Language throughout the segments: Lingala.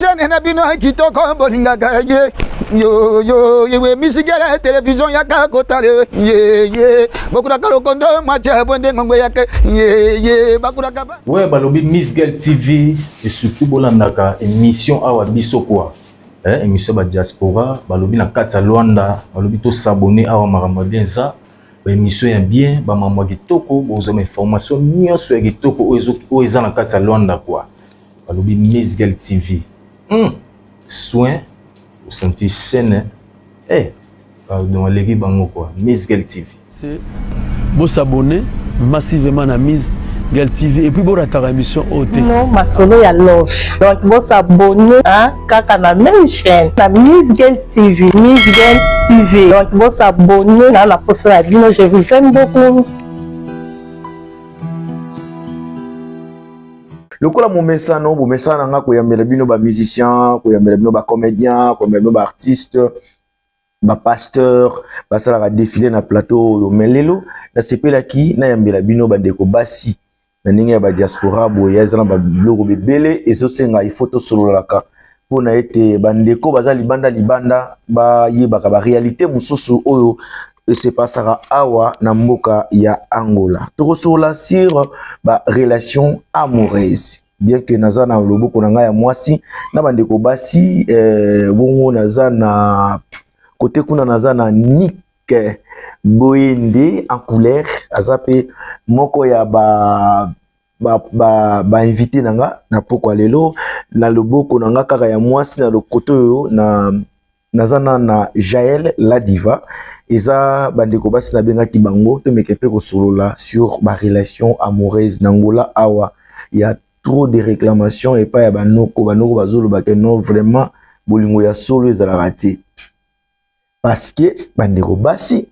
Chaîne na bino kitoko bolingaka ye yo yo yewe misigele television yaka kotale ye ye bokulaka lokondo mwacha bonde ngongo yake ye ye bakulaka ba Ouais, balobi Miss Girl TV et surtout bolandaka émission awa biso quoi. Eh, émission ba diaspora, balobi na kati ya Luanda, balobi to s'abonner awa makambo bien eza. Ba émission ya bien, ba mambo ya kitoko, bozwa ba information nyonso ya kitoko oyo eza na kati ya Luanda quoi. Balobi Miss Girl TV. Soin osanti chaîne eh pardon aleki bango quoi. Miss Girl TV. C'est bo s'abonner massivement na Miss Girl TV et puis bo rataka émission oyo te. Non, masolo ya love. Donc bo s'abonner hein, kaka na même chaîne na Miss Girl TV. Miss Girl TV. Donc bo s'abonner na na posa na bino, je vous aime beaucoup. Lokola momesano, bomesana na nga koyambela bino ba musiciens, koyambela bino ba comédiens, koyambela bino ba artistes, ba pasteurs, basalaka défilé na plateau oyo. Mais lelo nasepelaki nayambela bino bandeko basi na ndenge ya ba diaspora boye, eza na ba biloko bebele ezosenga il faut tosololaka mpona ete bandeko baza libanda libanda bayebaka ba réalité mosusu oyo esepasaka awa na mboka ya Angola. Tokosolola sur ba relation amoureuse, bien que naza na loboko na ngai ya mwasi na bandeko basi, bongo naza na kote kuna naza na Nick Boyende en couleur, aza pe moko ya ba invité na nga na pokwa lelo. Na loboko na nga kaka ya mwasi na lokoto oyo na naza na Jael la diva. Eza bandeko basi nabengaki bango tomeke pe kosolola sur ba relation amoureuse na Angola awa. Ya trop de réclamations epai ya banoko, banoko bazoloba ke non vraiment bolingo ya solo ezalaka te parce que bandeko basi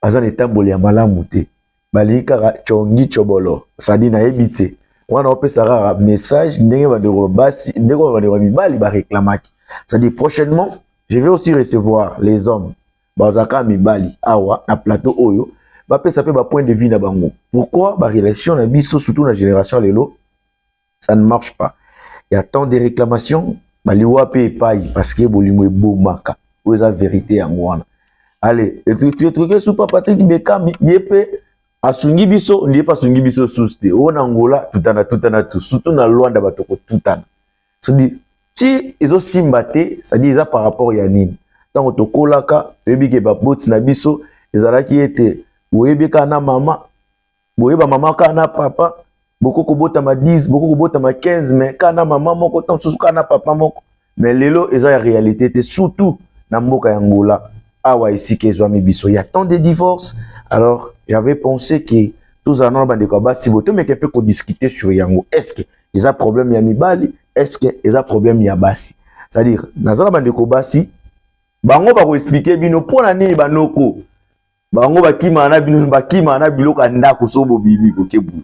baza na etamboli ya malamu te, balingi kaka chongi chobolo sadi nayebi te. Wana opesa kaka message ndenge bandeko basi, ndenge bandeko mibali ba réclamaki. C'est-à-dire prochainement je vais aussi recevoir les hommes bazaka mibali awa na plateau oyo bapesa pe ba point de vue na bango. Pourquoi ba relation na biso surtout na génération lelo ça ne marche pas. Il y a tant de réclamations baliwa pe epai parce que bolingo ebomaka. Oyo eza vérité yango wana. Allez, tu truc sous papa Patrick Bekami yepe asungi biso ndiye pa asungi biso suste. Oyo na Angola tutana tutana tout surtout na Luanda batoko tutana. C'est-à-dire ti ezo simba te, c'est-à-dire eza par rapport ya nini? Tango tokolaka toyebi ke ba boti na biso ezalaki ete boyebi kaka na mama, boyeba mama kaka na papa, boko kobotama 10, boko kobotama 15, mais kaka na mama moko, tango mosusu kaka na papa moko. Mais lelo eza ya réalité te, surtout na mboka ya Angola awa esika ezwami biso. Il y a tant de divorces. Alors j'avais pensé que tozala na bandeko ya basi bo tomeke mpe kodiscuter sur yango. Est-ce que eza problème ya mibali? Est-ce que eza problème ya basi? C'est-à-dire naza na bandeko basi bango bako expliquer bino mpona nini banoko bango bakima na bino, bakima na biloko ya ndako so bobimi kokebulo.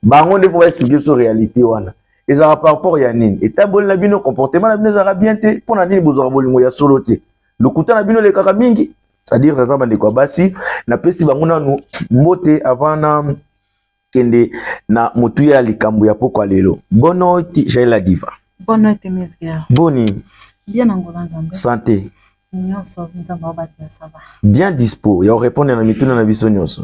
Bango nde faut ba expliquer biso réalité wana ezalaka par rapport ya nini, etamboli na bino, comportement na bino ezalaka bien te, mpona nini bozwaka bolingo ya solo te, lokuta na bino elekaka mingi. C'est-à-dire naza bandeko ya basi napesi bango nanu mbote avant na kende na motuya ya likambo ya pokwa lelo. Bonne noite Jael la diva. Bonne noite Miss Girl. Boni. Bien Angola Nzambe. Santé. Nyonso Nzambe abatia ça va. Bien dispo ya répondre na mituna na biso nyonso.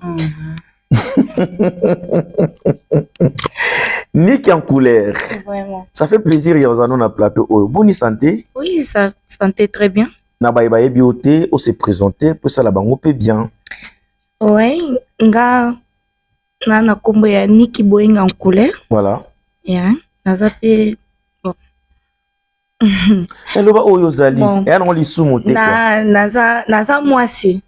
Nick en couleur. Vraiment. Ça fait plaisir ya ozano na plateau oyo. Boni santé? Oui, ça santé très bien. Na baye bayebi yo te, o se présenter pour ça la bango pe bien. Ouais, nga na kombo ya Niki Boyenga en couleur. Voilà. Yeah, naza pe bon. Eloba oyo zali. Ya nango lisumu te quoi. Na naza mwasi.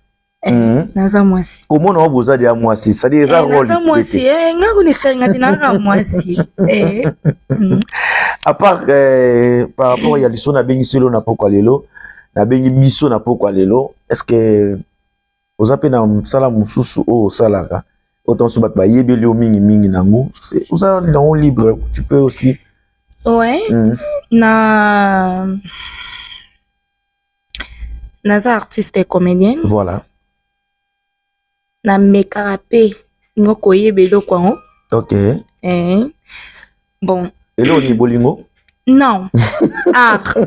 Naza mwasi. Komona wa bozali ya mwasi, c'est-à-dire eza rôle. Naza mwasi, nga kuna nga tinaka mwasi. À part par rapport ya liso na bengi selo na pokwa lelo, na bengi biso na pokwa lelo, est-ce que oza pe na mosala mosusu oyo osalaka autant so bato bayebeli yo mingi mingi nango, oza nango libre, tu peux aussi? Ouais. Na naza artiste et comédienne. Voilà. Namekaka mpe ngo koyeba eloko yango. Ok. Bon. Eloko nini, bolingo? Non, art.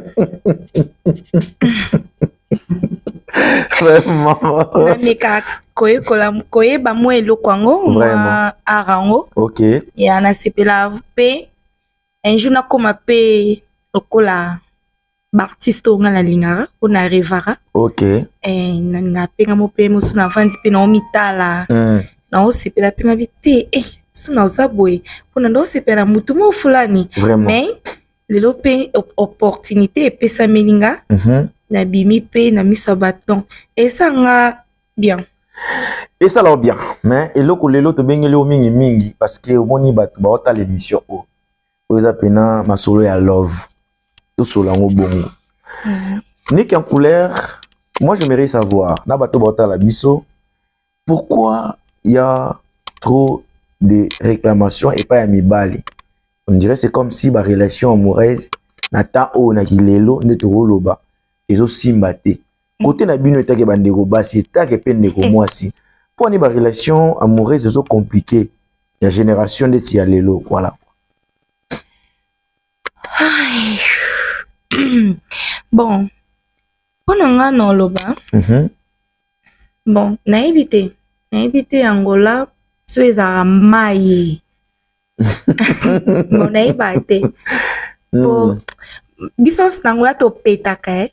Vraiment. Nameka koyekola koyeba mwa eloko yango mwa art yango. Ok. Ya nasepela mpe un jour nakoma mpe lokola baartiste oyo nga nalingaka oyo na revaka. Ok. Eh, nalingaka mpe nga mo mpe mosu navandi mpe naomitala. Naosepela mpe nga bi te eh, so naoza boye mpona naosepela motu mo fulani. Vraiment. Mais lelo mpe opportunité epesameli nga. Nabimi mpe na miso ya bato, donc esanga bien. Esala bien, mais eloko lelo tobengeli yo mingi mingi parce que omoni bato baotala émission oyo oyo eza pena masolo ya love, tosolo yango bongo. Nick en couleur, moi j'aimerais savoir na bato baotala biso pourquoi il y a trop de réclamations epai ya mibali. On dirait c'est comme si ba relation amoureuse na temps oyo na kilelo nde tokoloba ezosimba te. Côté na bino etake bandeko basi, etake mpe ndeko mwasi, mpo ani ba relation amoureuse ezo compliqué ya génération ndeti ya lelo, voilà. Bon, mpo na nga na oloba, bon, nayebi te, nayebi te Angola so ezalaka mai. Bon, nayeba te po biso nyonso na Angola topetaka eh.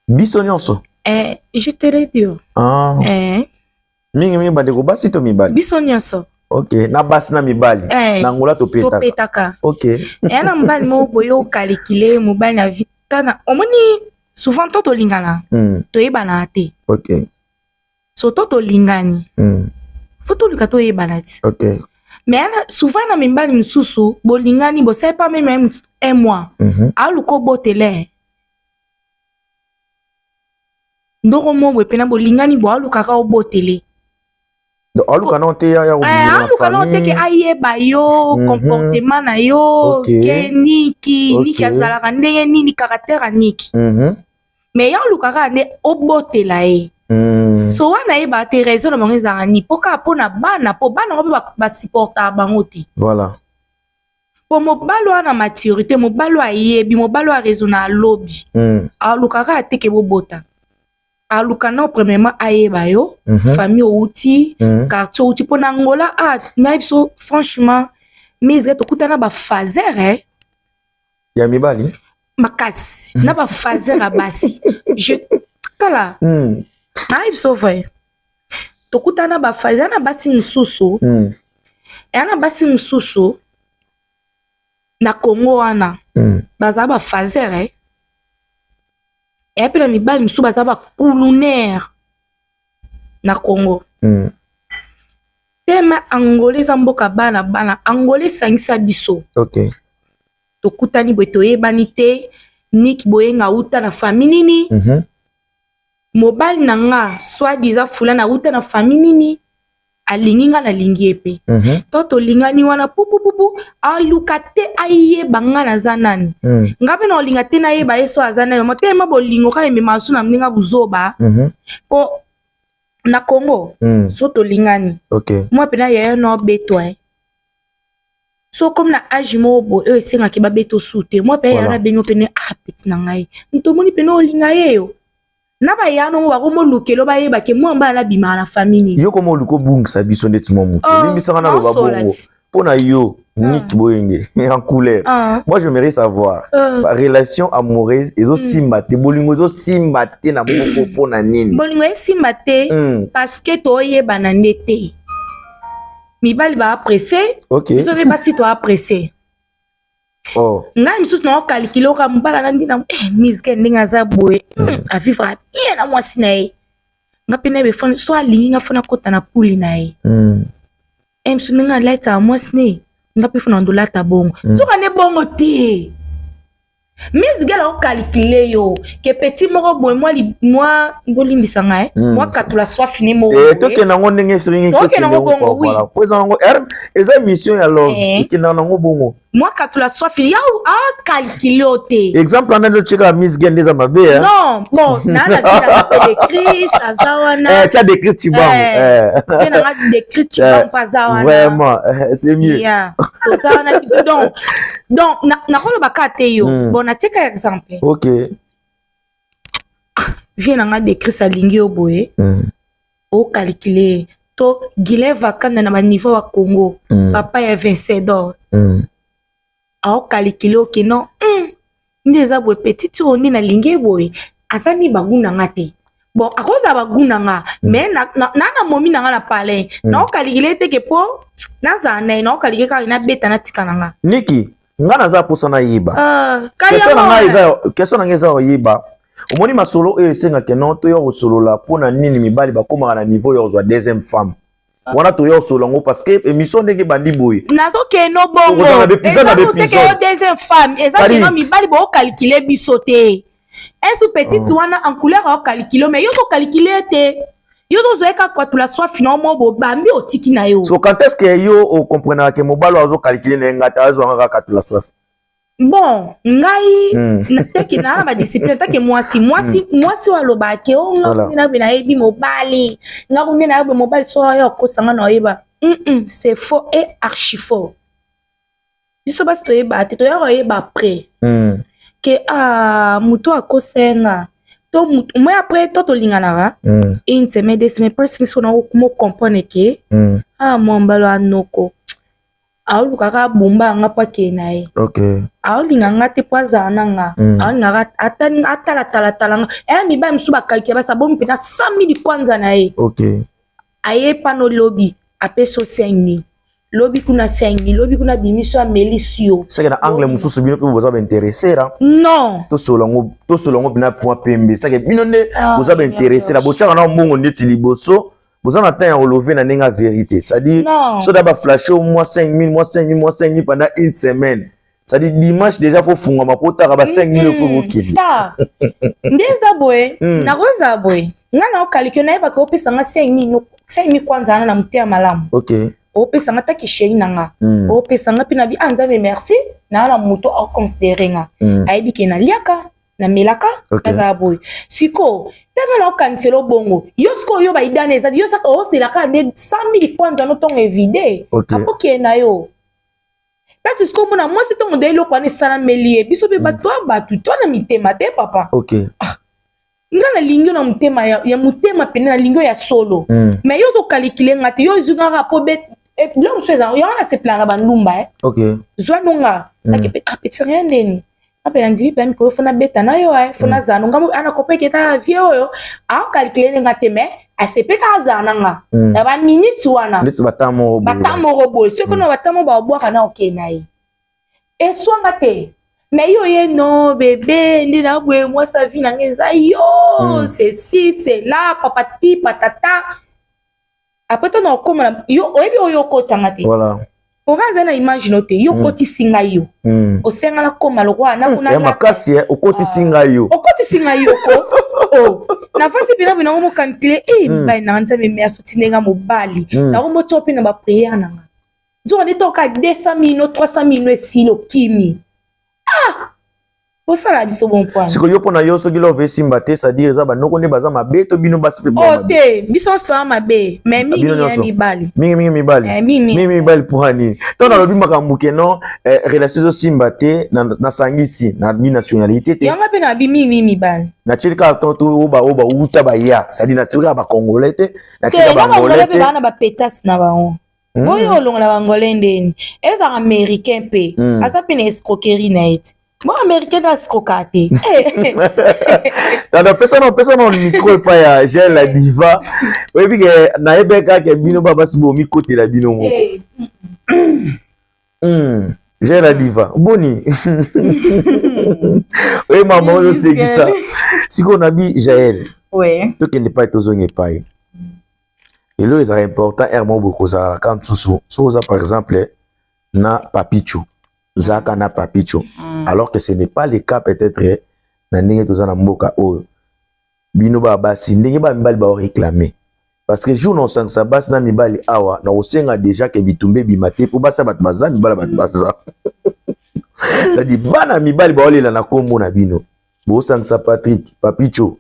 Biso nyonso? Eh, je te le dis. Ah. Eh. Mingi mingi bandeko basi to mibali? Biso nyonso. Ok, na basi na mibali. Eh, na Angola topetaka. Topetaka. Ok. Eya na mobali moko boye okalikile mobali na vie tana omoni souvent to tolingana. Toyebanaka te. Ok. So to tolingani. Faut toluka toyebana ti. Ok. Mais ana souvent na mibali misusu bolingani bosali pas même un mois. Aluka obotele. Ndoko mo boye pena bolingani bo alukaka obotele. Donc aluka na te ya ya aluka na te ke ayeba yo comportement na yo, ke niki niki azalaka ndenge nini, caractère ya niki. Mais ya alukaka nde obotela ye. So wana yeba te raison na bango ezalaka nini, po kaka mpo na bana, po bana ngo mpe basupportaka bango te. Voilà. Po mobali wana maturité, mobali ayebi, mobali a raison na alobi. Alukaka te ke bobota. Aluka na premièrement ayeba yo, famille outi, quartier outi, pona Angola a na biso franchement mise tokutana ba fazer eh. Ya mibali makasi na ba fazer ya basi. Je tala. Na biso vrai. Tokutana ba fazer na basi misusu. Ya na basi misusu na Congo wana. Baza ba fazer eh. Et puis na mibali misusu baza ba kulunaire na Congo. Tema Angola eza mboka bana bana, Angola esangisa biso. Ok. Tokutani boye toyebani te, Nick boyenga uta na famille nini? Mobali na nga soit disant fulana uta na famille nini? Alingi nga nalingi ye pe. To tolingani wana pupu pupu aluka te ayeba nga naza nani. Nga pe na olinga te nayeba ye so aza nani. Motema bolingo ka emema so na mninga buzoba. Po na Congo so tolingani. Ok. Moi pe na yaya no betwa. So comme na âge moko boye oyo esengaki babeto su te. Moi pe yaya na benyo pe ne ah petit na ngai. Ntomoni pe na olinga ye yo. Na ba ya no ba ko molukelo ba yeba ke moi mba na bima na famille. Yo ko moluko bungisa biso ndeti mo mutu. Limbisanga na loba bongo. Pona yo Nick Boyenge en couleur. Moi j'aimerais savoir ba relation amoureuse ezo simba te, bolingo ezo simba te na moko pona nini? Bolingo esimba te parce que to yeba na ndete. Mibali ba pressé. OK. Biso be basi to pressé. Oh. Ngai misusu na calculer oka mbala na ndina eh miske ndinga za boye a vivre bien na mwasi na ye. Nga pe na be fona so alingi nga fona kota na puli na ye. Eh misusu ndinga lata mwasi ne nga pe fona ndolata bongo. Soka ne bongo te. Miss gala o calculer yo ke petit moko boye moi moi bolimbisa ngai moi katula soif ne moko. Eh toke nango ndenge siringi toke nango bongo oui. Voilà. Po eza nango eza mission ya love. Ekenda nango bongo. Mwa katula soif ya acalcule yo te. Exemple wana nde otyeka Miss Gen nde eza mabe, hein? Non, bon, naa na vie nanga mpe de Chris aza wana. Eh, tia de Chris Chibangu. Eh, mpe nanga de Chris Chibangu mpe aza wana. Vraiment, c'est mieux. Yeah, toza wana. Donc nakoloba kaka te yo. Bon, natieka exemple. Vie nanga de Chris alingi yo boye, ocalcule to Guilin Vakanda na baniveau ya Congo, papa ya Vincent d'or, aocalcule oke non, nde eza boye, petite oyo nde nalingi ye boye, aza ni bagu na nga te. Bon, akozala bagu na nga, mais na momi na nga na palin, naocalcule te ke mpo nazala na ye, naocalcule kaka nabeta, natika na nga. Niki, nga naza mposa nayeba. Question na ngai eza, question na ngai eza koyeba. Omoni, masolo oyo esengaka non toya kosolola mpona nini mibali bakomaka na niveau ya kozwa deuxième femme wana. Toya kosolola yango parce que émission ndenge ebandi boye, nazokende bongo. Okozala na baépisode na eza koteke yo baépisode. Deuxième femme eza Sali. keno mibali boocalcule biso te. Esu petite wana en couleur aocalcule, mais yo tocalcule te, yo tozwa ye kaka kwatula soif na omo bobambi, otiki na yo. So quand est-ce que yo ocomprenaka ke mobali oyo azocalcule na ye nga te, azwanga kaka katula soif? Bon, ngai teke naa na badiscipline take mwasi oyo alobaka ke o nga nde nabe nayebi mobali, nga kunde nayebi mobali, so oyo akosanga na oyeba, c'est faux et archi faux. Biso basi toyeba te, toyaka koyeba après ke ah, moto akosenga to mutu moi. Après to tolinganaka une semaine, 2 semaines, presque so na okoma comprendre ke ah, mwambalo anoko aolukaka abomba yanga mpo akende na ye. Aolinga nga te mpo azala na nga. Aolingaka atalatalatala nga. Eya mibali mosusu bacalcule, basi abomi mpena 100 000 kwanza na ye. Aye pano, lobi apesi yo 5 000, lobi kuna 5 000, lobi kuna abimisi yo, amelisi yo. Seke na angle mosusu, bino mpe boza baintéresser? Non. Tosolola yango, tosolola yango mpena point pembe. Seke bino nde Ah, boza baintéresser na botiaka na mbongo ndeti liboso, boza na temps ya kolove na ndenge ya vérité, c'est-à-dire Non. so da baflash au moins 5000, moins 5000, moins 5000 pendant une semaine, c'est-à-dire dimanche déjà faut fungama po otaka ba 5000 oyo bokende. Star nde eza boye. Nakozala boye, nga na ocalcule, nayebaka opesanga 5000, 5000 kwanza wana na motema malamu. Opesanga taki chéri na nga, opesanga mpe na bi ah, Nzambe merci, naa na moto aconsidere nga, ayebi ke naliaka, namelaka. Nazala boye sikoyo, ntango na okanisela obongo yo sikoyo, yo baidana eza yo saka ozelaka nde 100 000 kwanza no ntongo evide, akokende na yo place. Sikoyo omona mwasi ntongo nde eloko wana esalameli ye. Biso mpe basi toya bato to na mitema te, papa. Nga nalingi yo na motema ya motema pene, nalingi yo ya solo, mais yo ozocalcule nga te, yo ozwi nga kaka po biloko mosusu eza yango nasepelaka na bandumba, eh. Zwa nonga apetisa nga ndeni ape na ndimi mpe mikolo fo nabeta na yo, eh, fo nazala no nga ana kopeke ta vie oyo aocalcule nga te, mais asepeka azala na nga na baminute wana. Ndeti bata moko boye. Bata moko boye, soki na bata moko babwaka na okende na ye, eswanga te. Mais yo ye non, bébé, nde na boye, mwasi avi na nga eza yo, ceci, cela, papati patata. Après to na okóma na yo, oyebi oyo okotanga te. Oka aza na image no te, yo okotisi ngai yo, osenga nakóma lokwa nakuna. Ya makasi, eh, okotisi ngai yo. Okotisi ngai yo ko o nafandi mpena boye nango mocalcule e mibali nanga, Nzambe merci, otindenga mobali. Nango motia mpe na baprière nanga, nzoka nde toka 200 mille no 300 mille no esili, okimi. Ah, osala biso bon point. Sikoyo yo, mpo na yo, soki love esimba te, c'est-à-dire eza banoko nde baza mabe to bino basi mpe boza O mabe? Te, biso nyonso toza mabe, mais Bino mingi ya nyonso. mibali. Mingimingi mibali. Eh, mingi. Mingi mibali. Mpo nini ntango nalobi makambo ke non, relation ezosimba te, nasangisi na binationalité te? Yango mpe na bi mingi mibali. Natieli kaka to oyo bauta baya, c'est-à-dire natieli kaka bacongolais te, te natieli kaka na bangolais bangolais mpe te. baa na bapetase na bango. Oyo olongola bangolais ndeni ezalaka américain mpe aza mpe na escroquerie na ye te. Bon, américain na escroka te. Tata, pesa na micro epai ya Jael la Diva. Oyebi ke nayebi kaka bino ba basi bomikotela bino moko. Jael la Diva, boni oye mama oyo osekisa sikoyo na bi Jael? Tokende epai, tozonga epai. Eloko ezalaka important ere moko boye, kozala kaka mosusu soki oza par exemple na papicho, zaka na papicho, alors que ce n'est pas le cas peut-être na ndenge toza na mboka oyo. Bino ba basi, ndenge ba mibali baoréclame. Parce que jour na osangisa basi na mibali awa, na osenga déjà ke bitumba ebima te, po basi ya bato baza, mibali ya bato baza. C'est-à-dire bana mibali baolela na kombo na bino. Bosangisa Patrick, Papicho,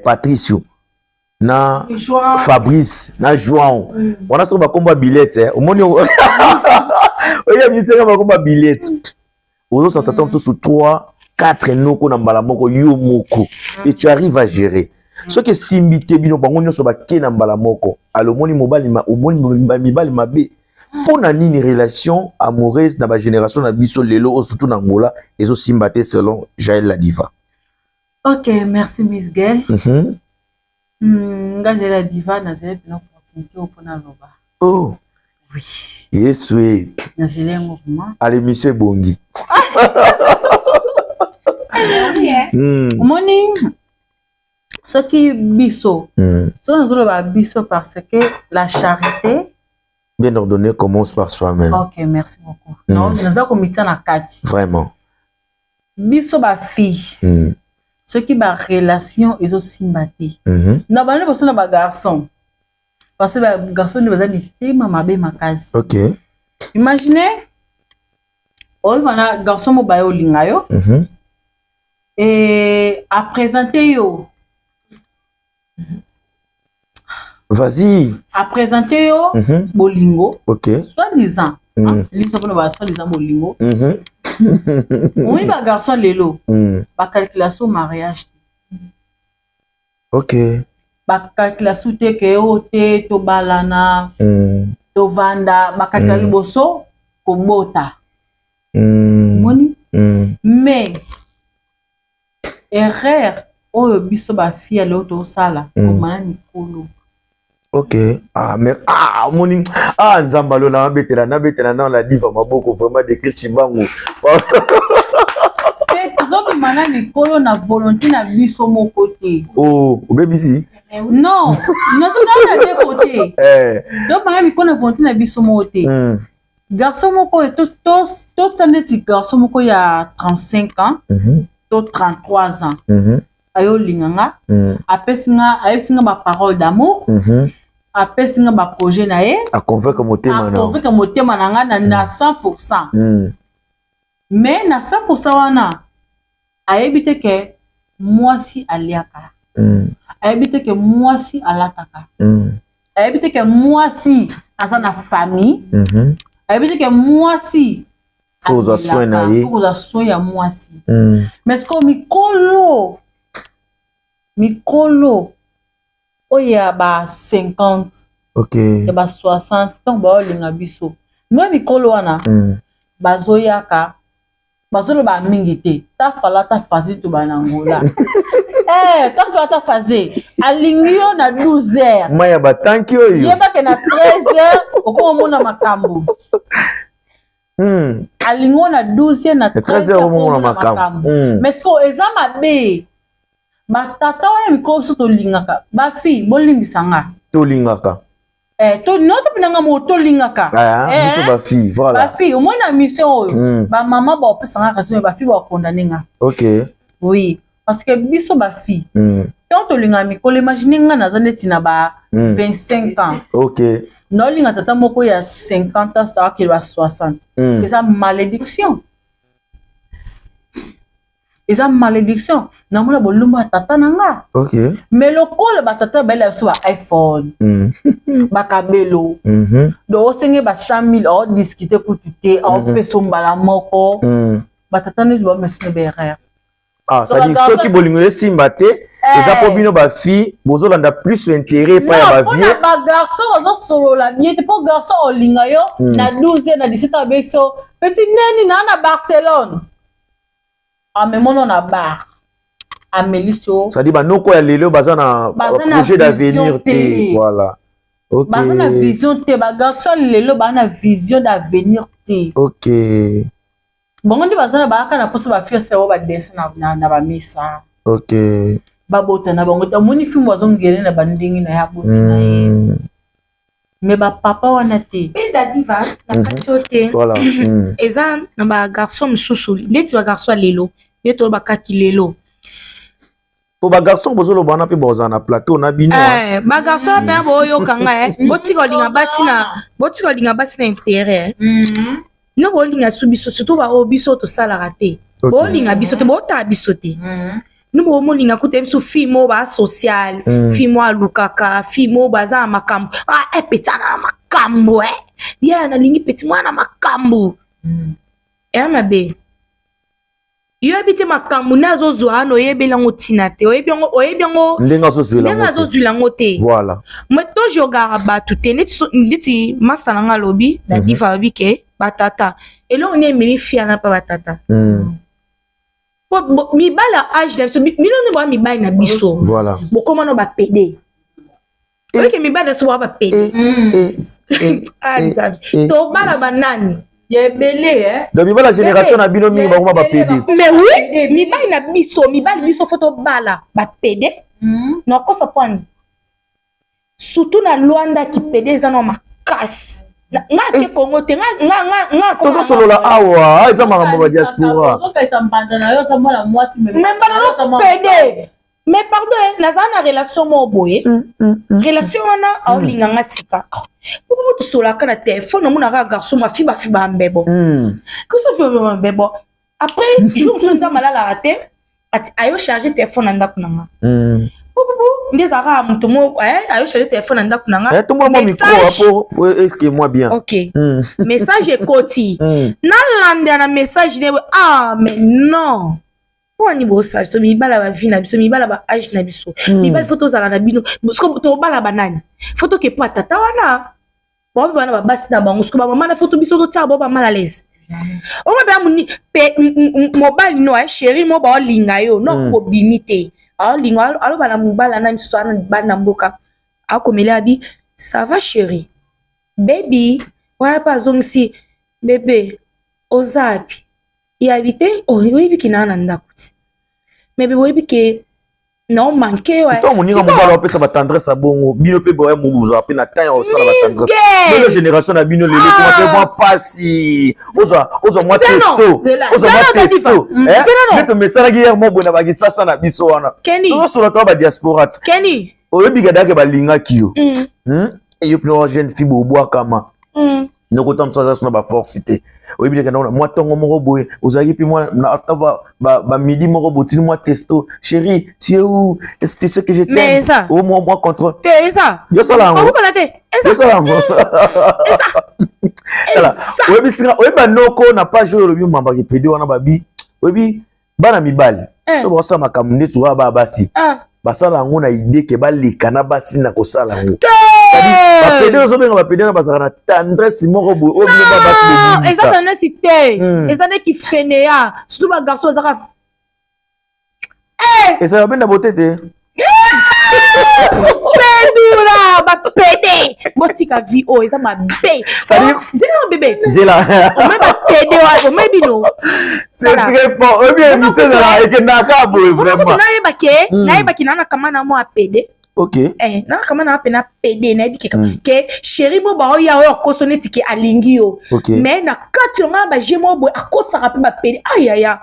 Patricio na João. Fabrice na João. Wana soki bakombo ya bilete, omoni oyebi bisenga bakombo ya bilete. Ozosangisa ta mosusu 3 4 noko na mbala moko yo moko et tu arrives à gérer. Soki esimbi te, bino bango nyonso bake na mbala moko. Alors omoni mobali omoni mibali mabe. Mpo na nini relation amoureuse na bagénération na biso lelo oyo, surtout na Angola, ezosimba te selon Jael la Diva? Ok, merci Miss Gel. Nga Jael la Diva, nazali mpena opportunité oyo mpona loba. Oh. Oui. Yesu e. Nazali yango vraiment. À l'émission ebongi. Omoni soki biso, so nazoloba biso parce que la charité bien ordonnée commence par soi-même. Ok, merci beaucoup. Non, naza komitia na kati. Vraiment. Biso bafille, soki barelation ezosimba te, na bana liboso na bagarçon, parce que bagarçon nde baza mitema mabe makasi. Imagine oyo na garçon mobaya olinga yo, e aprésente yo. Vas-y. Aprésente yo bolingo, soi-disant, liso mpona ba soi-disant bolingo. Omoni bagarçon lelo, bacalculation mariage te. Bacalculation te ke oyo te tobalana, tovanda. Bacalcula liboso kobota. Omoni? Mais erreur oyo biso bafille ya lelo tosala, komana mikolo. Ok, ah, mais ah, omoni, ah, Nzambe alola, nabetela nabetela na la Diva maboko vraiment de Chris Chibangu. Te, tozobima na mikolo na volonté na biso moko te. Oh, obebisi. Non, nazonaa na de côté. Tobima na mikolo na volonté na biso moko te. Garçon moko oyo totia neti garçon moko ya 35 ans to 33 ans, ayo olinga nga, apesi nga, ayebisi nga baparole d'amour, apesi nga baprojet na ye. Aconvaincre motema na aconvaincre motema na nga na 100. Mais na 100 wana, ayebi te ke mwasi aliaka, ayebi te ke mwasi alataka, ayebi te ke mwasi aza na famille, ayebi te ke mwasi Faut kozwa soin na ye. Faut kozwa soin ya mwasi. Mais sikoyo mikolo, mikolo oyo ya ba 50, ya ba 60, ntango baolinga biso me mikolo wana, bazoyaka, bazoloba mingi te. Tafala tafaze to bana Angola, tafala tafaze, alingi yo na 12 heures. Mai ya batanki oyo. Yebake na 13 heures okoma omona makambo. Alingi yo na 12 heures, na 13 13 heures heures okomona okomona makambo. makambo. Mais sikoyo eza mabe, batata wana mikolo biso tolingaka bafille, bolimbisa nga. Tolingaka. To nyonso mpe nanga moko tolingaka. Ah, biso bafille, voilà. Bafille, omoni na mission oyo, bamama baopesanga raison, bafille bakondane nga. Oui, parce que biso bafille, ntango tolingaka mikolo, imagine nga naza neti na ba 25 ans, naolinga tata moko ya 50 ans, akele ba 60. Eza malédiction, eza malédiction. Namona bolumbu ya tata na nga. Mais lokola batata bayela biso ba iPhone, bakabelo, donc osenge ba 100 000, aodiscute kutu te, aopesa mbala moko. Batata neti bamesino baerreur. Ah, c'est-à-dire soki bolingo esimba te, eza mpo bino bafille bozolanda plus intérêt epai ya mpona bavie. Bagarçon bazosolola bien te, mpo garçon olinga yo na 12, na 17, abeso petit neni naa na Barcelone, amemono na bar, amelisi yo. C'est-à-dire banoko ya lelo baza na Baza na projet d'avenir vision te. te. Voilà, ok. Baza na vision te, bagarçon lelo baza na vision d'avenir te. Bango nde baza na bayaka na mposa bafille osala bao badessin na bamisa. Babota na bango te, omoni filme bazongele na bandenge na ye, aboti na ye. Mais bapapa wana te. Mpe dadiva na kati oyo te. Voilà. Eza na bagarçon mosusu neti bagarçon ya lelo nde toyebakaki lelo. Po ba garçon bozoloba wana mpe bozala na plateau na bino. Eh, ba garçon mpe boyoka nga eh. Botika olinga basi na botika olinga basi na intérêt. Eh. No bolinga su biso surtout ba oyo biso tosalaka te. Bolinga biso te, botala biso te. No bomolinga kuta biso fille moko ba social, fille moko alukaka, fille moko baza na makambo. Ah, eh petit na makambo eh. Ya nalingi petit mwana makambo. Eya mabe. Yo oyebi te makambo nde azozwa wana, oyebeli yango ntina te, oyebi yango, oyebi yango ndenge azozwela ndenge yango te. Azozwila yango te. Voilà. Mais tojogaka bato te neti masta na nga alobi na diva, alobi ke batata eloko nde ememi fiana mpa batata. Po mibali ya age na biso, bino nde boya mibali na biso. Voilà. Bokóma no bapédé, oyeke mibali na biso boya bapédé. Ah, Nzambe, tobala banani? Ya ebele eh. Donc mibala génération na bino mingi bakoma bapédé. Mais oui, mibali na biso, mibali biso fo tobala bapédé. Nakosa pwani surtout na Lwanda kipédé eza na makasi. Nga ake Kongo te, nga Tozosolola awa eza makambo ba diaspora. Ozokanisa mbanda na yo oza mwana mwasi. Mais mbanda no pédé. Mais pardon eh, nazala na relation moko boye, relation wana aolinga nga sika po po tosolaka na telefone, omonaka garçon mafibafiba mbebo, kosofiba mbebo. Après jour mosusu Nzambe alalaka te, ati ayo charge telefone na ndako na nga. Pupupu nde ezalaka ya moto moko ayo charge telefone na ndako na nga. Eh, tombola mwa micro po est-ce que moi bien. Ok. Message ekoti, nalandela na message ne, ah mais non, mpo wani bosala biso mibala bavie na biso, mibala ba age na biso, mibali fo tozala na bino. Siko tobala banani? Fo toke po atata wana baobe bana babasi na bango, siko bamama na fo to biso totiaka bao bamal à l'aise. Ongo mpe moni pe mobali no chéri mo baolinga yo no bobimi te, aolinga aloba na mobali ana misusu ana bana mboka, akomeli abi: "Ça va chéri, baby?" Wana mpe azongisi: "Bébé, oza api?" Yabi te: "Oh, oyebi ke naa na ndako ti, mais bébé, oyebi ke na omanke yo." To moninga mobali apesa batendresse ya bongo, bino mpe boya bozala mpe na temps ya kosala batendresse. Bino génération na bino lelo ekoma mpe mwa pasi, ozwa mwa testo, ozwa mwa testo nde tomesanaki hier mo boye na bakisasa na biso wana. Tozosola toa badiaspora ti. Kenny. Oyebi kadake balingaki yo. Yo mpe jeune fille bobwakama. Nokota mosusu aza so na baforce te, oyebi leka ndako mwa ntongo moko boye ozalaki mpe mwa ata bamidi moko botini mwa testo: "Chéri, tu es où? Est-ce que tu sais que je Mais t'aime?" eza O mwa contrôle. Te, eza. Yosala yango. Obukana te, eza. Yosala yango. Eza. Tala, Eza. oyebi singa, oyebi banoko na page oyo olobi mambaki pédé wana, babi oyebi bana mibali so bakosala makambo ndeti oyo baya basi, basala yango na idée ke baleka na basi na kosala yango. Te. Bapédé ozobenga bapédé wana bazalaka na tendresse moko boye oyo bino ba basi Non, eza bobungisa. Tendresse te. Eza nde kifeneya, surtout bagarçon bazaka. Ezalaka mpe na bote te. Pedula bapédé, botika vie oyo eza mabe. C'est-à-dire- Zela na bébé. Zela. Ome bapédé wana, ome bino. C'est très fort. Oyebi émission ezala ekendaka boye vraiment. Nayebaki, nayebaki naa na kama na mwa pédé. Eh, nana kama na pena pédé, nayebi ke ke chéri mo baoya oyo akoso neti ke alingi yo. Mais na kati yo nga baje mo boye akosaka mpe bapédé, ayaya,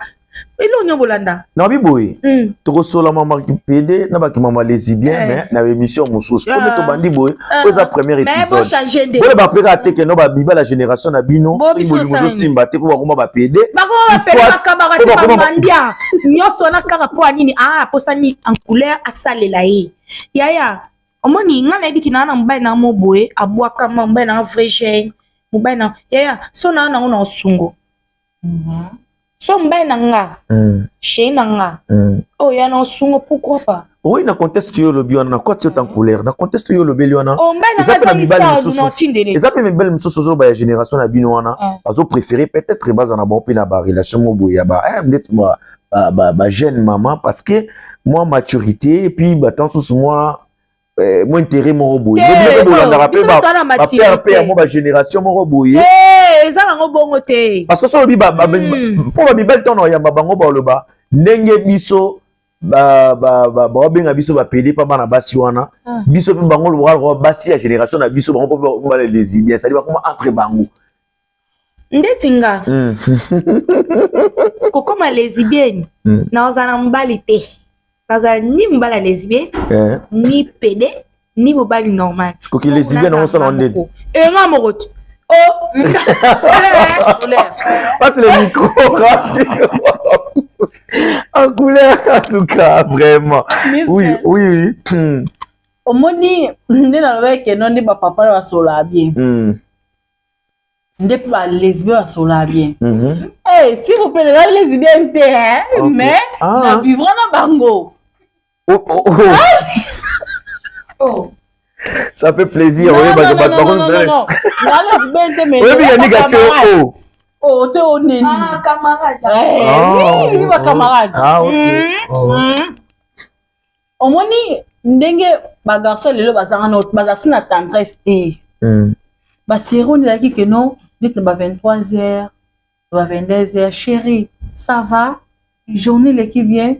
eloko nyonso bolanda. Nabi boye, tokosola mama pédé na bakimama lesbien, mais na émission mosusu po tobandi boye, oyo eza première Mais épisode. bochange nde. Boye bapeka te keno babibala génération na bino. Bo soki biso bolingo osala ozosimba te mpo bakoma bapédé. Bakoma bapédé. Soit, Bakabaka te. po bakoma Bamandia nyonso wana kaka mpo ya nini? Ah, aposani en couleur asalela ye. Yaya, omoni nga nayebiki naa na mobali na mo boye abwakama, mobali na vrai jeune, mobali na yaya so naa nango na osungo so mobali na nga, chéri na nga oyo ya na osungo, pourquoi pas? Oui, na contexte oyo olobi wana, na koti yo en couleur, na contexte oyo olobeli wana. Oh, mobali na Eza nga mpe na mibali azangisa mosusu. na otindele. Eza mpe mibali mosusu ozoloba ya génération na bino wana, bazopréféré peut-être baza na bango mpe na barelation mo boye ya ba ndeti ba jeune mama, parce que mwa maturité et puis bato mosusu mwa intérêt moko boye. Te, bino mpe bolandaka mpe biso toza na bapère mpe ya maturité. mwa bagénération moko boye. Te, eza nango bongo te. Parce que so olobi mpo bamibali ntango oyamba bango baloba ndenge biso baobenga biso bapédé mpa bana basi wana. Biso mpe bango lokola basi ya génération na biso, bango mpo bana lesbien, c'est-à-dire bakoma entre bango. Ndeti nga kokoma lesbienne, naozala na mobali te. Nazala ni mobali ya lesbienne, ni pede, ni mobali normal. Soki lesbienne yango osala ndeni? Enga moko te. Oh! Passe le micro. En couleur, en tout cas, vraiment. Oui. Omoni nde nalobaki ke no nde bapapa na basololaka bien, nde mpe balesbien basololaka bien. Eh, s'il vous plaît, naza lesbienne te, hein, mais na vivre na bango. Oh. Oh. Ça fait plaisir. Non, Oui, non, non, non, non, non, non. Na lesbienne te, mais Oui, naza mais ba tu camarade. oh. Oh, te oneni. Ah, camarade. Eh, Ah, oui, ba camarade. Ah, ok. Oh. Omoni ndenge bagarçon lelo bazanga na baza su na tendresse te. Basero ezalaki ke non, neti na ba 23 heures, ba 22 heures, chéri, ça va, journée eleki bien.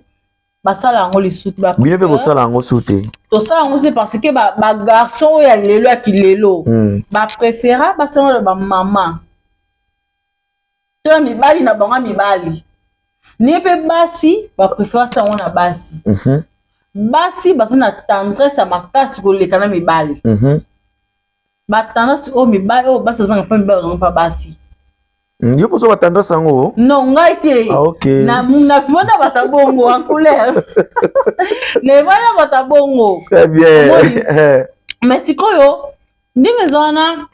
Basala yango lisusu te. Bino mpe bosala yango su te? Tosala yango te parce que bagarçon oyo ya lelo, ya kilelo, bapréféra basala na bamama to ya mibali na bango ya mibali ne. Mpe basi bapréféra basala yango na basi. Basi baza na tendresse ya makasi koleka na mibali. Batendresse oyo mibali, oyo basi bazanga mpa mibali, bazanga mpa basi. Yo mposo batendresse yango? Non, ngai te. Ah, ok. Na vanda bata bongo en couleur, na evanda bata bongo. Très bien. Omoni? Mais sikoyo ndenge eza wana,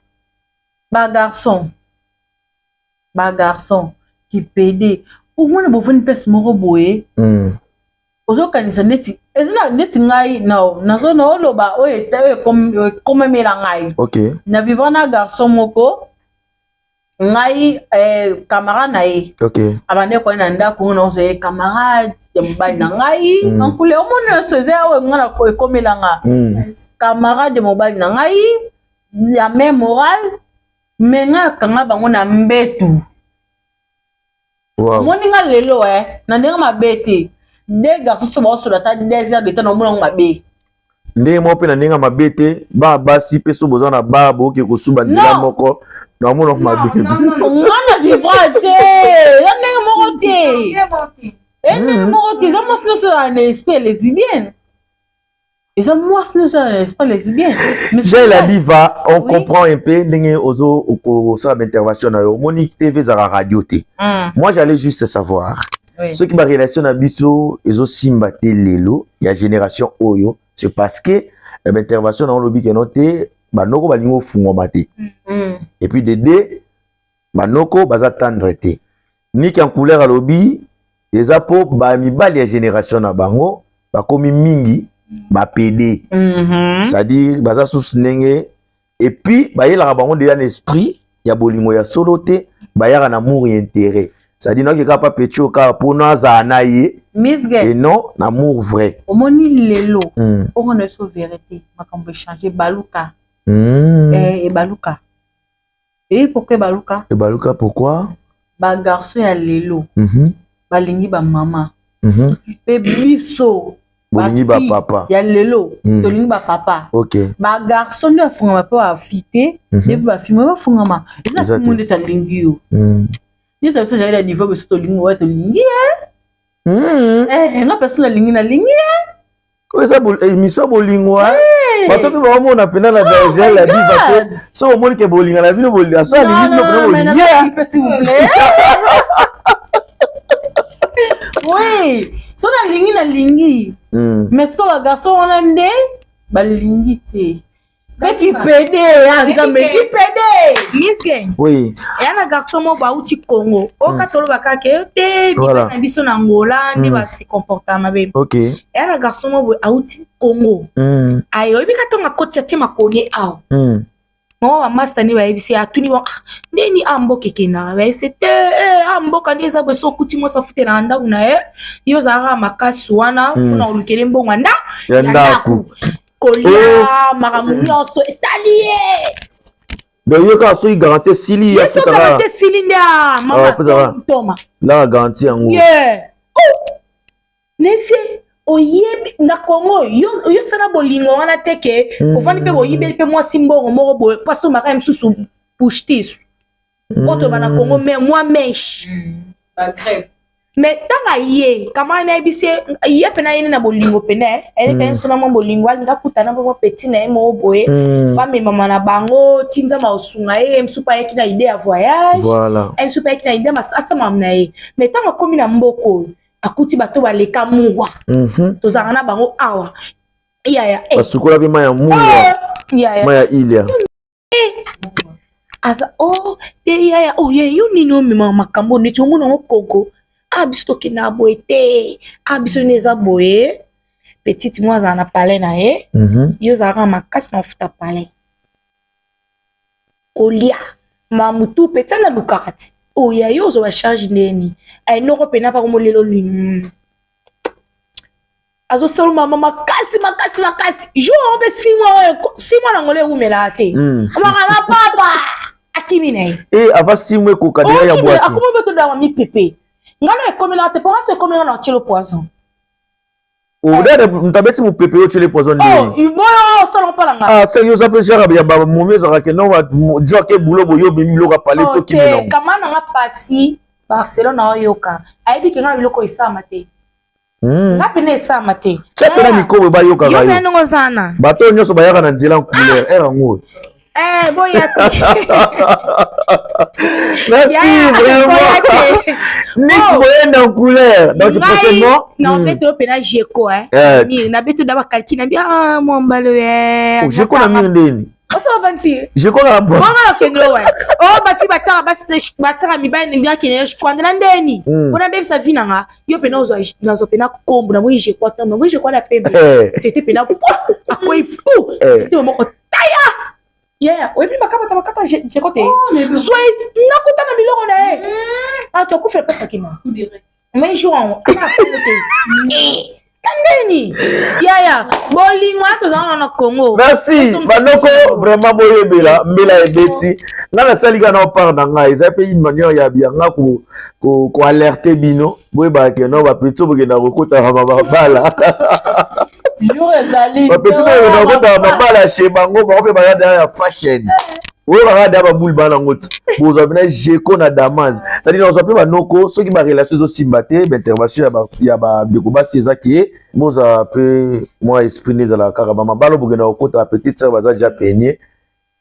bagarçon kipede, omona bovandi place moko boye, ozokanisa neti eza neti ngai nazo naoloba oyo oyo ekomemela ngai. Na vivre na garçon moko, ngai camarade na ye. Abandaki koya na ndako ngo, nazwa ye camarade ya mobali na ngai. Ankule omoni nyonso eza oyo ngai ekomela nga. Camarade ya mobali na ngai ya même moral, mais ngai akanga bango na mbetu. Omoni nga lelo na ndenge mabe te, deux garçons so baosola ata 2 heures de temps, naomona yango mabe. Ndenge moko mpe na ndenge ya mabe te, bana basi mpe so boza na bar, bokoki kosuba nzela Non. moko, naomona mabe. Nga na vivre te, eza ndenge moko te, e ndenge moko te. Eza mwasi nyonso azala na esprit ya lesbienne, eza mwasi nyonso azala na esprit lesbienne. Mais Jael la Diva, on comprend un peu ndenge ozo okosala baintervention na yo. Omoni, TV ezalaka radio te. Moi, j'allais juste savoir soki barelation na biso ezosimba te lelo ya génération oyo, c'est parce que na baintervention na olobi keno te, banoko balingi ofungwama te. Et puis de deux, banoko baza tendre te. Niki en couleur alobi eza mpo bamibali ya génération na bango bakomi mingi bapede, c'est-à-dire baza susu ndenge, et puis bayelaka bango deja na esprit ya bolingo ya solo te, bayaka na amour ya intérêt, c'est-à-dire nayoki kaka pa peti oyo kaka mpona azala na ye Miss Gay. et non na amour vrai. Omoni lelo, oyo na biso vérité, makambo échange, baluka. Eh, ebaluka. Eyi pourquoi ebaluka? Ebaluka pourquoi? Bagarçon ya lelo balingi bamama, mpe biso bolingi bafille bapapa ya lelo tolingi bapapa. Bagarçon nde bafungama mpe bafille te. Nde mpe bafille mo bafungama eza Eza fille mo te. ndeti alingi yo, neti biso jali ya niveau biso tolingi oya tolingi ye. Eh, nga personne alingi, nalingi ye. Oyo eza émission ya bolingo, eh. Bato mpe baomona mpena na Jael la Diva te. So omoni ke bolinga na bino, bolinga so alingi bino mpena, bolingi ye. S'il vous plaît, oui, so nalingi, nalingi. Mais sikoyo bagarçon wana nde balingi te, mpe kipede ya Nzambe, kipede. Miss Gang. Oui. Eya na garçon moko bauti Congo oyo toloba kaka ye te, mibali na biso na Angola nde base comporta mabe. Eya na garçon moko boye auti Congo, aye, oyebi ka ntongo akoti, atie makoni awa. Mama, bamaster nde bayebisi ye, atuni bango: "Ah, ndeni a mboka ekendaka?" Bayebisi te: "Eh, a mboka nde eza boye, so okuti mwasi afutelaka ndako na ye, yo ozalaka makasi wana mpona olukele mbongo ya nda ya ndako, kolia, makambo nyonso etali ye." Donc ye kaka soki garantie esili, ye so garantie esili nde a mama toma. Laka garantie yango. Ye nayebisi oyebi na Congo yosala bolingo wana te ke ofandi mpe boyibeli mpe mwasi mbongo moko boye mpo asomaka ye mosusu pushtis oyo toyeba na Congo, mwa mèche. Mais ntango aye camarade nayebisi ye, ye mpena ye nde na bolingo mpena ye mpena so na mwa bolingo, alingi akutana mpo mwa petit na ye moko boye, bamemama na bango ti Nzambe akosunga ye. Ye mosusu mpe ayaki na idée ya voyage. Ye mosusu mpe ayaki na idée asamama na ye. Mais ntango akomi na mboka oyo, akuti bato baleka mungwa. Tozalaka na bango awa, yaya. Basukola mpe mai ya mungwa. Yaya. Mai ya ilia. Aza o oh, te yaya, oh ye yo nini omemaka makambo neti omona yango koko? A biso tokendaka boye te, a biso nini eza boye. Petite mwa azala na palais na ye. Ye ozalaka makasi na kofuta palais, kolia mamutu mpe tia nalukaka ti oya yo ozwa bacharge ndeni ainoko mpena pako molelo lini azosala mama makasi makasi makasi. Jour yango mpe 6 mois oyo, 6 mois nango ewumelaka te. Makama papa akimi na ye. E avant 6 mois ekoka deya ya bwaki. Akoma mpe todama mipepe. Ngai na ekomelaka te, mpo ngasi ekomelaka na otielo poison. Odade moto abeti mopepe, yo otiele poison ndeni? Boyo osala mpo na nga. Ah, se yo oza mpe genre ya bamomi ezalaka ke non, jo ake bulo boyo obimi biloko ya pale to kimi nango. Kama na nga pasi Barcelone aoyoka, ayebi ke nga na biloko esalama te. Nga pene esalama te. Tia mpe na mikobo bayokaka. Yo mpe ndenge oza na bato oyo nyonso bayaka na nzela couleur ere yango. Eh, boya te. Merci vraiment, Nick Boyenda en couleur. Donc prochainement na beto pe na Jeko eh. Mi na beto da bakalki na bi ah mwambalo eh. Oh, Jeko na mi ndeni? Osa vanti. Jeko na bo. Bonga okende we. Oh, bati bataka basi, bataka mibali ndenge akende kwandela ndeni. Mpona bebisa vi na nga yo pena ozwa, nazwa pena kombo na moi Jeko ata na moi Jeko na pembe. C'était pena akwei pu. C'était moko taya. Yeah, oyebi makabata bakata Jeko te. Zwa nakuta na biloko na ye. Ah, tu akufela pesa kima. Mais jour yango ana akongo te. Ndeni yaya bolingo wana tozala na Congo. Merci bandoko, vraiment boyebela mbela ebeti. Ngai nasali kaka na part na ngai, eza mpe une manière ya bianga koalerte bino, boyebaka ke no bapeti oyo bokenda kokotaka mabala, bapeti oyo bokenda kokotaka mabala chez bango, bango mpe baza deya ya fashion oyo kaka deya babule bana yango ti bozwa mpena Jeko na damage. C'est-à-dire nazwa mpe banoko, soki barelation ezosimba te, baintervention ya bandeko basi eza ke bozala mpe mwa esprit nde ezalaka kaka bamabala bokenda kokota, bapetite sœur baza ja peigne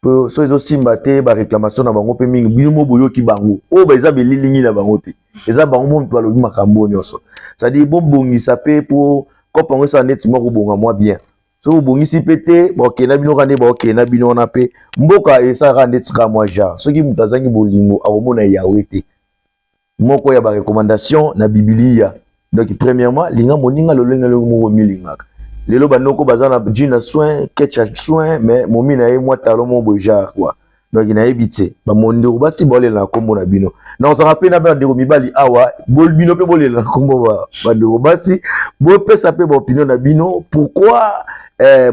po so ezosimba te, baréclamation na bango mpe mingi. Bino mo boyoki bango oyo eza belilingi na bango te, eza bango mo moto balobi makambo oyo nyonso. C'est-à-dire bobongisa mpe po kope yango esala neti mwa kobonga mwa bien. Soki obongisi mpe te, bakokenda bino kaka nde bakokenda bino wana mpe mboka esalaka ndeti kaka mwa genre. Soki moto azangi bolingo, akomona Yawe te. Moko ya barecommandation na Bibilia, donc premièrement, linga moninga lolenge lolenge moko omilingaka. Lelo banoko baza na jean na soin, ketch ya soin, mais momi na ye mwa talon moko boye genre quoi. Donc nayebi te, bamondeko basi baolela na nkombo na bino, nakozala mpe na bandeko mibali awa, bino mpe bolela na nkombo bandeko basi, bopesa mpe baopinion na bino. Pourquoi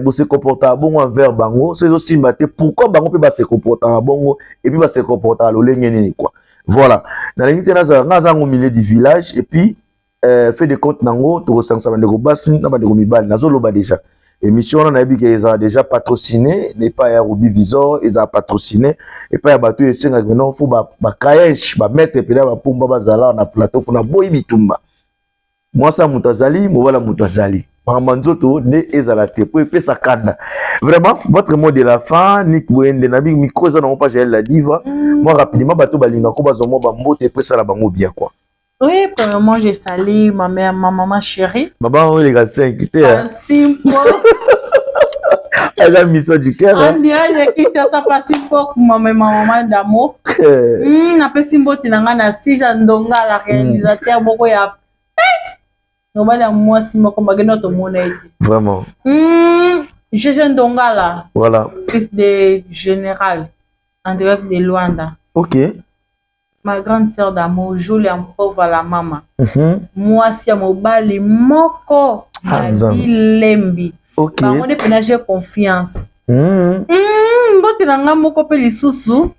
bose comportaka bongo envers bango? So ezosimba te, pourquoi bango mpe base comportaka bongo? Et puis base comportaka lolenge nini quoi? Voilà, nalingi te nazala nga aza yango milieu du village. Et puis fait de compte nango, tokosangisa bandeko basi na bandeko mibali. Nazoloba déjà, émission wana nayebi ke ezala déjà patrociné epai ya Ruby Visor, ezala patrociné epai ya bato oyo esengaki maintenant fo bakayesh bamaître mpena bapomba bazala na plateau mpona boyi bitumba. Mwasi ya moto azali, mobali ya moto azali, makambo ya nzoto nde ezala te po epesa kanda. Vraiment, votre mot de la fin, Nick Boyende na micro eza nango page ya La Diva. Moi rapidement, bato balingako bazwa mwa bambote po esala bango bien quoi. Oui, premièrement, je salue ma mère, ma maman chérie. Maman, on les gars, 5, tu sais. Elle a mission du cœur. On dirait que quitte ça passe pour ma maman d'amour. Napesi mbote na nga na Sija Ndonga, la réalisateur moko ya mobali ya mwasi moko mageno tomona ye te. Vraiment. GG Ndongala. Voilà. Fils de général en direct de Luanda. Ok. Ma grande sœur d'amour, Julia Mpova la mama. Mwasi ya mobali moko Ah, na Nzambe. lembi. Ok. Bango nde mpena j'ai confiance. Mbote na nga moko mpe lisusu.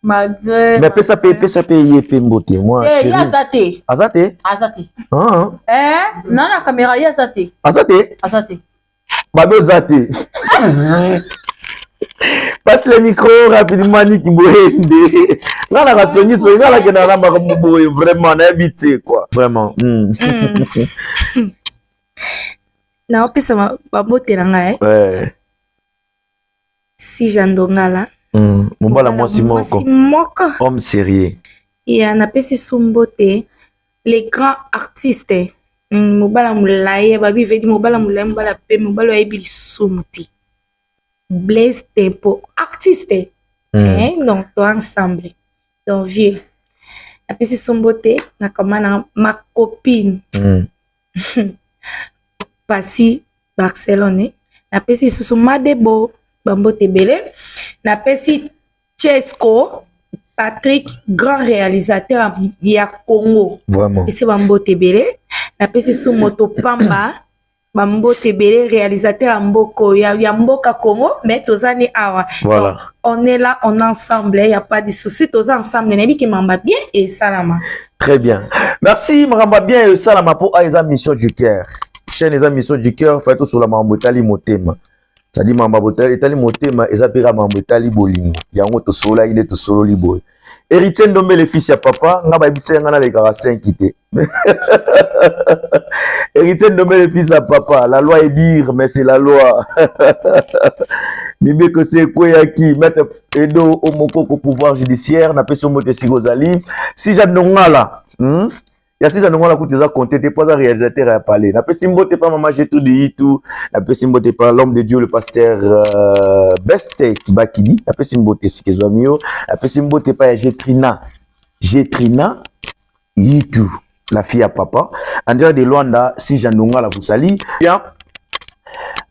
Malgré Mais pesa pe ye pe mbote moi. Eh, ye chérie. aza te. Aza te? Aza te. Ah. Eh, na caméra ye aza te. Aza te? Aza te. Babe oza te. Passe le micro rapidement, Niki Boyende. Nga na kasongi songi, nga nakenda na makambo boye, vraiment, nayebi te, quoi. Vraiment. Naopesa bambote na ngai. Ouais. Sija Ndongala. Mobala mwasi moko. Moko. Homme sérieux. Ya napesi su mbote les grands artistes. Mobala molayi, babi vedi mobala molayi, mobala pe mobala oyebi lisumu te. Blaise Tempo, artiste. Eh, donc to ensemble. Donc vieux. Napesi su mbote na kama na ma copine. Pasi Barcelone. Napesi susu Madebo bambote ebele. Napesi Chesco Patrick, grand réalisateur ya Congo. Vraiment. Ese bambote ebele. Napesi su moto pamba bambote ebele, réalisateur ya mboko ya mboka Congo, mais tozani awa. Voilà. Donc, on est là, on est ensemble, il y a pas de souci, toza ensemble, nayebi ke mamba bien et salama. Très bien. Merci Mamba bien et salama po a eza mission du cœur. Chaîne eza mission du cœur, fait tout sur la mambo etali motema. C'est-à-dire mambo etali motema eza pe ka mambo etali bolingo. Yango to sola ide to solo boy. Héritier Ndombe le fils ya papa, nga ba bisa nga na le 45 te. Héritier Ndombe le fils ya papa, la loi est dure mais c'est la loi. Mibeko se kweyaki maître Edo Omokoko pouvoir judiciaire na peso mote sigozali. Si Jandongala, Ya si Jandongala kutu eza compté te poza réalisateur ya palais. Na pesi mbote pa mama Gertrude Yitu, na pesi mbote pa l'homme de Dieu le pasteur Beste Kibakidi, na pesi mbote sikezwa mio, na pesi mbote pa ya Getrina. Getrina Yitu, la fille à papa. Andrea de Luanda, si Jandongala vous salue. Bien.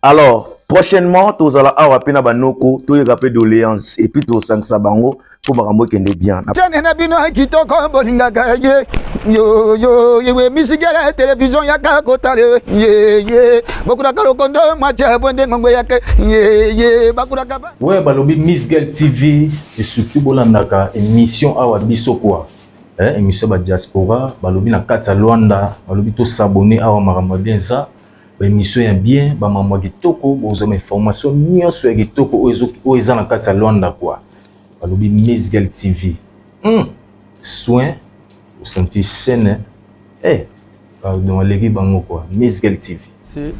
Alors, prochainement, tozala awa pe na banoko, toyeka pe doléance et puis tosangisa bango po makambo ekende bien. Tene na bino kitoko bolingaka ye yo yo yewe misigele télévision yaka kotale ye ye bokulaka lokondo mwatia bonde ngongwe yake ye ye bakulaka ba. Ouais, balobi Miss Girl TV et surtout bolandaka émission awa biso quoi. Eh, émission ba diaspora, balobi na kati ya Luanda, balobi to s'abonner awa makambo bien za. Ba émission ya bien, ba mambo kitoko, bozwa information nyonso ya kitoko oyo eza na kati ya Luanda quoi. Balobi Miss Girl TV. Soin osanti chaîne. Eh, pardon, aleki bango quoi. Miss Girl TV. C'est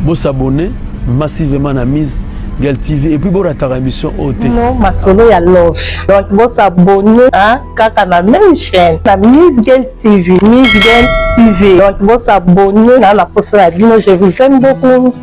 bo s'abonner massivement na Miss Girl TV et puis bo rataka émission OT. Non, masolo ya love. Donc bo s'abonner hein kaka na même chaîne, na Miss Girl TV, Miss Girl TV. Donc bo s'abonner na la poste la bino, je vous aime beaucoup.